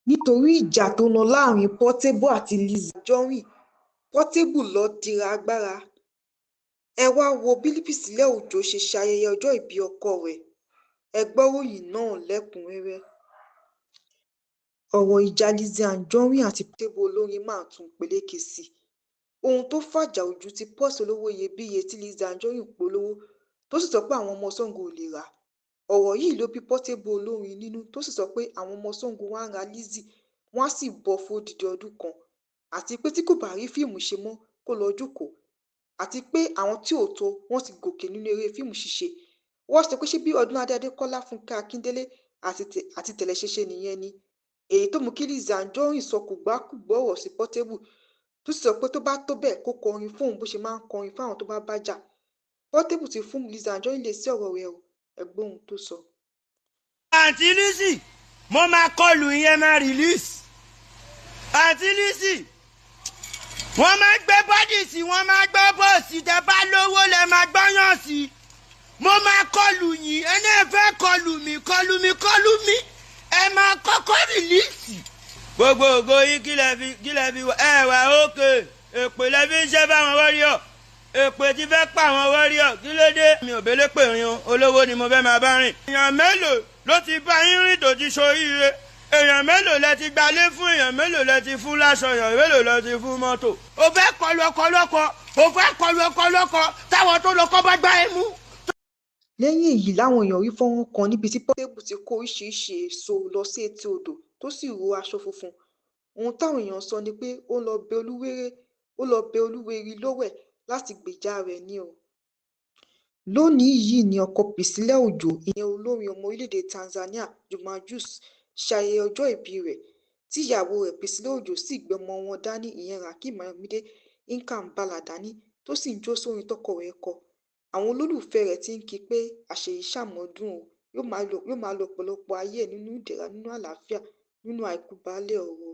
Nítorí ìjà tó ń lọ láàrin Portable àti Lizzy Anjorin, Portable lọ́ọ́ dira agbára. Ẹ wáá wo bí Priscilla Ọjọ́ ṣe ṣayẹyẹ ọjọ́òbí ọkọ rẹ̀, ẹ gbọ́ròyìn náà lẹ́kùn-ún-rẹ́rẹ́. Ọ̀rọ̀ ìjà Lizzy Anjorin àti Portable olórin máa tún peléke sí i. Ohun tó fàjà ojú tí pọ́ọ̀sì olówó iyebíye tí Lizzy Anjorin polówó tó sì sọ pé àwọn ọmọ Sango ò lè rà á. Ọ̀rọ̀ yìí ló bí Portable olórin nínú tó sì sọ pé àwọn ọmọ Sango wá ń ra Lizzy, wọ́n á sì bọ́ ọ fódidi ọdún kan, àti pé tí kò bá rí fíìmù ṣe mọ́ kó lọ́ọ́ jókòó, àti pé àwọn tí ò tó wọn ti gòkè nínú eré fíìmù ṣíṣe. Ó wáá sọ pé ṣebí Ọdúnládé Adékọlá, Fúnkẹ́ Akíndélé àti Tẹ̀lé ṣe ṣe nìyẹn ni. Èyí tó mú kí Lizzy Anjorin sọ kòbákùngbé ọ̀rọ̀ sí Portable, tó sì sọ pé tó bá tó bẹ́ẹ̀ kó kọrin fóun bó ṣe máa ń kọrin fáwọn tó bá bá jà. Portable ti fún Lizzy Anjorin lésì ọ̀rọ̀ rẹ̀ o, ẹ gbọ́ ohun tó sọ. Àǹtí Lizzy, mo máa kọlù yẹn, máa release. Àǹtí Lizzy, wọ́n máa gbé body sí, wọ́n máa gbé bọ́ọ̀sì. Tẹ bá lówó lẹ máa gbọ́yàn sí. Mo máa kọlù yín. Ẹni ẹ fẹ́ kọlù mí, kọlù mí, kọlù mí, ẹ máa kọ́kọ́ release. Gbogbo ògo yín, kí lẹ fi ẹ wà ókè. Èpè lẹ fi ń ṣe báwọn wọ́ríọ̀, èpè tí fẹ́ pa àwọn wọ́ríọ̀. Kí ló dé? Mi ò bẹ́lẹ́ pè rin o, olówó ni mo fẹ́ máa bá rìn. Èèyàn mélòó ló ti bá yín rìn tó ti ṣoríire? Èèyàn mélòó lẹ ti gbalé fún? Èèyàn mélòó lẹ ti fún láṣọ? Èèyàn mélòó lẹ ti fún mọ́tò? O fẹ́ kọlu ọkọ lọ́kọ, o fẹ́ kọlu ọkọ lọ́kọ, táwọn tó lọ́kọ bá gbá ẹ mú. Lẹ́yìn èyí làwọn èèyàn rí fọ́nrán kan níbi tí Portable ti kó oríṣiríṣiì èso lọ sí etí odò tó sì ró aṣọ funfun. Ohun táwọn èèyàn sọ ni pé ó lọ́ọ́ bẹ Olúwẹ̀rí lọ́wẹ̀ láti gbèjà rẹ̀ ni o. Lónìí yìí ní ọkọ Priscilla Ọjọ́, ìyẹn olórin ọmọ orílẹ̀-èdè Tanzania Juma Jux, ṣayẹyẹ ọjọ́ ìbí rẹ̀, tí ìyàwó rẹ̀ Priscilla Ọjọ́ sì gbé ọmọ wọn dání, ìyẹn Rakeem Ayọ̀mídé Nkambala dání, tó sì ń jó sórin tọkọ rẹ̀ kọ. Àwọn olólùfẹ́ rẹ̀ ti ń kí i pé àṣèyíṣàmọ́dún o, yóò máa lo ọ̀pọ̀lọpọ̀ ayé ẹ̀ nínú ìdẹ̀ra, nínú àlàáfíà, nínú àìkú baálé ọrọ̀.